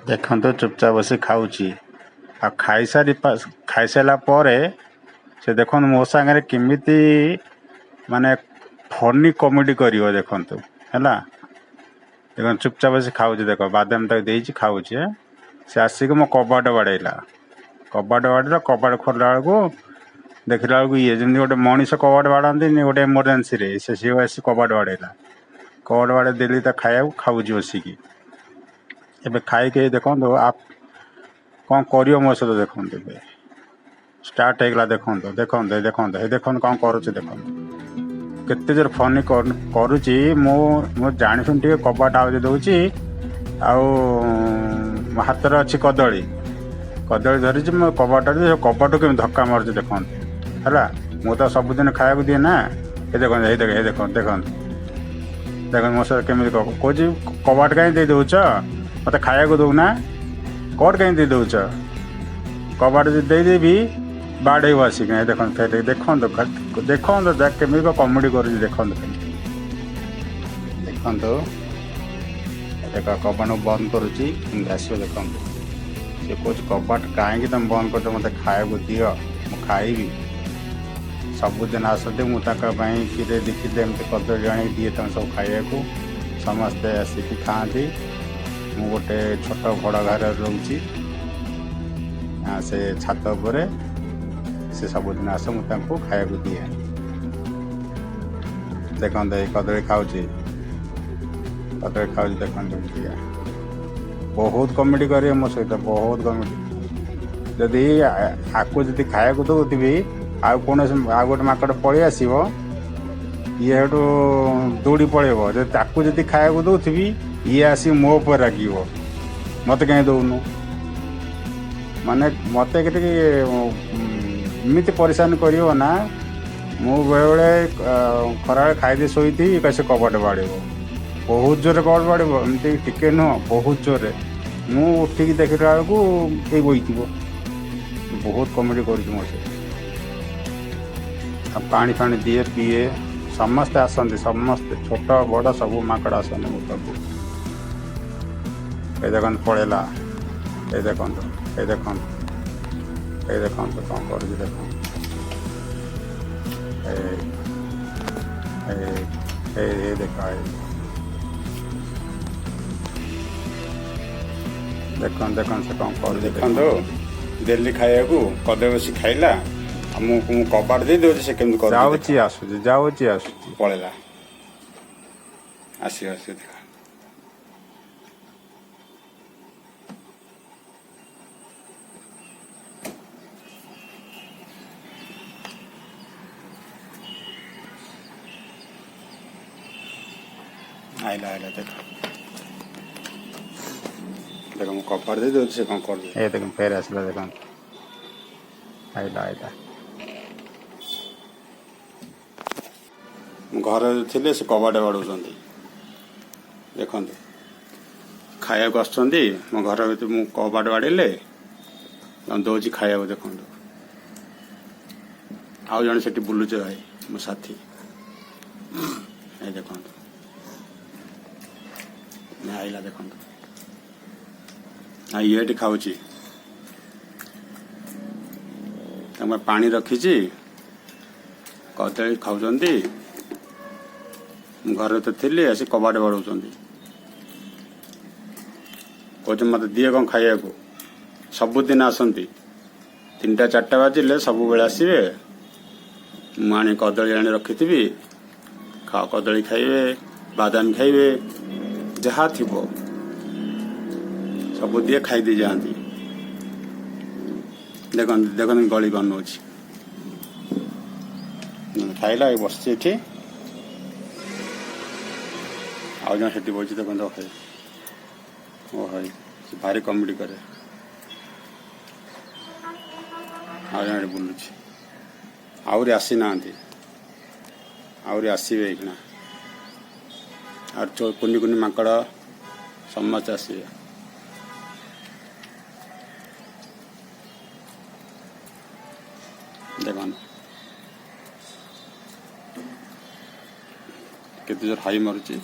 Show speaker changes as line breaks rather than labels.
ଦେଖନ୍ତୁ, ଚୁପଚାପ ବସି ଖାଉଛି। ଆଉ ଖାଇସାରିଲା ପରେ ସେ ଦେଖନ୍ତୁ ମୋ ସାଙ୍ଗରେ କେମିତି ମାନେ ଫନି କମେଡ଼ି କରିବ, ଦେଖନ୍ତୁ। ହେଲା, ଦେଖନ୍ତୁ, ଚୁପଚାପ ବସି ଖାଉଛି। ଦେଖ, ବାଦାମ ତାକୁ ଦେଇଛି, ଖାଉଛି। ସେ ଆସିକି ମୋ କବାଟ ବାଡ଼େଇଲା। କବାଟ ବାଡ଼େଇଲା, କବାଟ ଖୋଲିଲା ବେଳକୁ ଦେଖିଲା ବେଳକୁ ଇଏ ଯେମିତି ଗୋଟେ ମଣିଷ କବାଟ ବାଡ଼ାନ୍ତିନି ଗୋଟେ ଏମର୍ଜେନ୍ସିରେ, ସେ ସିଏ ଆସି କବାଟ ବାଡ଼େଇଲା। କବାଟ ବାଡ଼େଇ ଦେଲି ତା ଖାଇବାକୁ, ଖାଉଛି ବସିକି। ଏବେ ଖାଇକି ଦେଖନ୍ତୁ କ'ଣ କରିବ ମୋ ସହିତ। ଦେଖନ୍ତୁ, ଏବେ ଷ୍ଟାର୍ଟ ହେଇଗଲା। ଦେଖନ୍ତୁ, ଦେଖନ୍ତୁ, ଏ ଦେଖନ୍ତୁ, ଏ ଦେଖନ୍ତୁ, କ'ଣ କରୁଛି ଦେଖନ୍ତୁ। କେତେ ଜୋର ଫନି କରୁଛି। ମୁଁ ଜାଣିଶୁଣି ଟିକେ କବାଟ ଆଉଜି ଦେଉଛି। ଆଉ ମୋ ହାତରେ ଅଛି କଦଳୀ, କଦଳୀ ଧରିଛି ମୁଁ। କବାଟ, କବାଟକୁ କେମିତି ଧକ୍କା ମାରୁଛି ଦେଖନ୍ତୁ। ହେଲା, ମୁଁ ତ ସବୁଦିନ ଖାଇବାକୁ ଦିଏ ନା। ଏ ଦେଖନ୍ତୁ, ଏଇ ଦେଖ, ଏ ଦେଖନ୍ତୁ, ଦେଖନ୍ତୁ, ଦେଖନ୍ତୁ, ମୋ ସହିତ କେମିତି କହୁଛି, "କବାଟ କାହିଁ ଦେଇ ଦେଉଛ? ମୋତେ ଖାଇବାକୁ ଦଉନା? କବାଟ କାହିଁ ଦେଇ ଦେଉଛ? କବାଟ ଯଦି ଦେଇଦେବି, ବାଡ଼େଇବ ଆସିକି।" ଏ ଦେଖନ୍ତୁ, ଫେର ଦେଖନ୍ତୁ, ଦେଖନ୍ତୁ କେମିତି କମେଡ଼ି କରୁଛି। ଦେଖନ୍ତୁ ଖାଲି, ଦେଖନ୍ତୁ। ଦେଖ, କବାଟ ବନ୍ଦ କରୁଛି, କେମିତି ଆସିବ ଦେଖନ୍ତୁ। ସେ କହୁଛି, "କବାଟ କାହିଁକି ତମେ ବନ୍ଦ କରୁଛ? ମୋତେ ଖାଇବାକୁ ଦିଅ, ମୁଁ ଖାଇବି।" ସବୁଦିନ ଆସନ୍ତି, ମୁଁ ତାଙ୍କ ପାଇଁ କିଲେ 2 କିଲେ ଏମିତି କଦଳୀ ଆଣିକି ଦିଏ ତାଙ୍କୁ ସବୁ ଖାଇବାକୁ। ସମସ୍ତେ ଆସିକି ଖାଆନ୍ତି। ମୁଁ ଗୋଟେ ଛୋଟ ଭଡ଼ା ଘରେ ରହୁଛି, ସେ ଛାତ ଉପରେ। ସେ ସବୁଦିନ ଆସେ, ମୁଁ ତାଙ୍କୁ ଖାଇବାକୁ ଦିଏ। ଦେଖନ୍ତୁ, ଏଇ କଦଳୀ ଖାଉଛି, କଦଳୀ ଖାଉଛି, ଦେଖନ୍ତୁ ଟିକେ। ବହୁତ କମେଡ଼ି କରିବେ ମୋ ସହିତ, ବହୁତ କମେଡ଼ି। ଯଦି ଆକୁ ଯଦି ଖାଇବାକୁ ଦେଉଥିବି, ଆଉ କୌଣସି ଆଉ ଗୋଟେ ମାଙ୍କଡ଼ ପଳେଇ ଆସିବ, ଇଏ ସେଠୁ ଦୌଡ଼ି ପଳେଇବ। ଯଦି ତାକୁ ଯଦି ଖାଇବାକୁ ଦେଉଥିବି, ଇଏ ଆସି ମୋ ଉପରେ ରାଗିବ, "ମୋତେ କାହିଁ ଦେଉନୁ?" ମାନେ ମୋତେ ଟିକେ ଏମିତି ପରିଶାନ କରିବ ନା, ମୁଁ ବେଳେବେଳେ ଖରାବେଳେ ଖାଇଦେଇ ଶୋଇଥିବି, ସେ କବାଟ ବାଡ଼େଇବ, ବହୁତ ଜୋରରେ କବାଟ ବାଡ଼େଇବ। ଏମିତି ଟିକେ ନୁହଁ, ବହୁତ ଜୋରରେ। ମୁଁ ଉଠିକି ଦେଖିଲା ବେଳକୁ ଏଇ ବଇଥିବ। ବହୁତ କମେଡ଼ି କରୁଛି ମୋ ସହିତ। ଆଉ ପାଣି ଫାଣି ଦିଏ, ପିଏ। ସମସ୍ତେ ଆସନ୍ତି, ସମସ୍ତେ, ଛୋଟ ବଡ଼ ସବୁ ମାଙ୍କଡ଼ ଆସନ୍ତି ମୋ ପାଖକୁ। ଏ ଦେଖନ୍ତୁ, ପଳେଇଲା। ଏ ଦେଖନ୍ତୁ, ଏ ଦେଖନ୍ତୁ, ଏ ଦେଖନ୍ତୁ, କ'ଣ କରୁଛି ଦେଖନ୍ତୁ। ଏ ଏ ଏ ଏ ଦେଖ, ଏ ଦେଖନ୍ତୁ, ଦେଖନ୍ତୁ, ସେ କ'ଣ କରୁଛି ଦେଖନ୍ତୁ। ଦେଲି ଖାଇବାକୁ, କଦଳୀ ବସି ଖାଇଲା। ଆଉ ମୁଁ କବାଟ ଦେଇ ଦେଉଛି, ସେ କେମିତି କରୁଛି।
ଯାଉଛି, ଆସୁଛି, ଯାଉଛି, ଆସୁଛି।
ପଳେଇଲା। ଆସିବ, ଆସିବ, ଦେଖ। ଆଇଲା, ଆଇଲା, ଦେଖ, ଦେଖ, ମୁଁ କବାଟ ଦେଇ ଦେଉଛି, ସେ କ'ଣ କରୁଛି।
ଏ ଦେଖନ୍ତୁ, ଫେର ଆସିଲା, ଦେଖନ୍ତୁ। ଆଇଲା, ଆଇଲା।
ମୁଁ ଘରେ ଥିଲେ ସେ କବାଟ ବାଡ଼ଉଛନ୍ତି। ଦେଖନ୍ତୁ, ଖାଇବାକୁ ଆସୁଛନ୍ତି ମୋ ଘର ଭିତରେ। ମୁଁ କବାଟ ବାଡ଼େଇଲେ ତାଙ୍କୁ ଦଉଛି ଖାଇବାକୁ, ଦେଖନ୍ତୁ। ଆଉ ଜଣେ ସେଠି ବୁଲୁଛି ଭାଇ, ମୋ ସାଥୀ। ଏ ଦେଖନ୍ତୁ, ଆଇଲା, ଦେଖନ୍ତୁ। ଆଉ ଇଏ ଏଠି ଖାଉଛି। ତାଙ୍କ ପାଇଁ ପାଣି ରଖିଛି, କଦଳୀ ଖାଉଛନ୍ତି। ମୁଁ ଘରେ ତ ଥିଲି, ଆସି କବାଟ ବାଡ଼ଉଛନ୍ତି। କହୁଛି, "ମତେ ଦିଏ କଣ ଖାଇବାକୁ।" ସବୁଦିନ ଆସନ୍ତି, 3ଟା 4ଟା ବାଜିଲେ ସବୁବେଳେ ଆସିବେ। ମୁଁ ଆଣି କଦଳୀ ଆଣି ରଖିଥିବି, କଦଳୀ ଖାଇବେ, ବାଦାମ ଖାଇବେ, ଯାହା ଥିବ ସବୁ ଦିଏ, ଖାଇଦେଇ ଯାଆନ୍ତି। ଦେଖନ୍ତୁ, ଦେଖନ୍ତୁ, ଗଳି ବନଉଛି। ଖାଇଲା, ଏ ବସିଛି ଏଠି। ଆଉ ଜଣେ ସେଠି ବସିଛି, ଦେଖନ୍ତୁ। ଭାଇ, ଓ ଭାଇ, ସେ ଭାରି କମେଡ଼ି କରେ। ଆଉ ଜଣେ ଏଠି ବୁଲୁଛି। ଆହୁରି ଆସିନାହାନ୍ତି, ଆହୁରି ଆସିବେ ଏଇଖିଣା। ଆଉ କୁନି କୁନି ମାଙ୍କଡ଼ ସମସ୍ତେ ଆସିବେ। ଦେଖନ୍ତୁ, କେତେ ଜୋର ହାଇ ମାରୁଛି।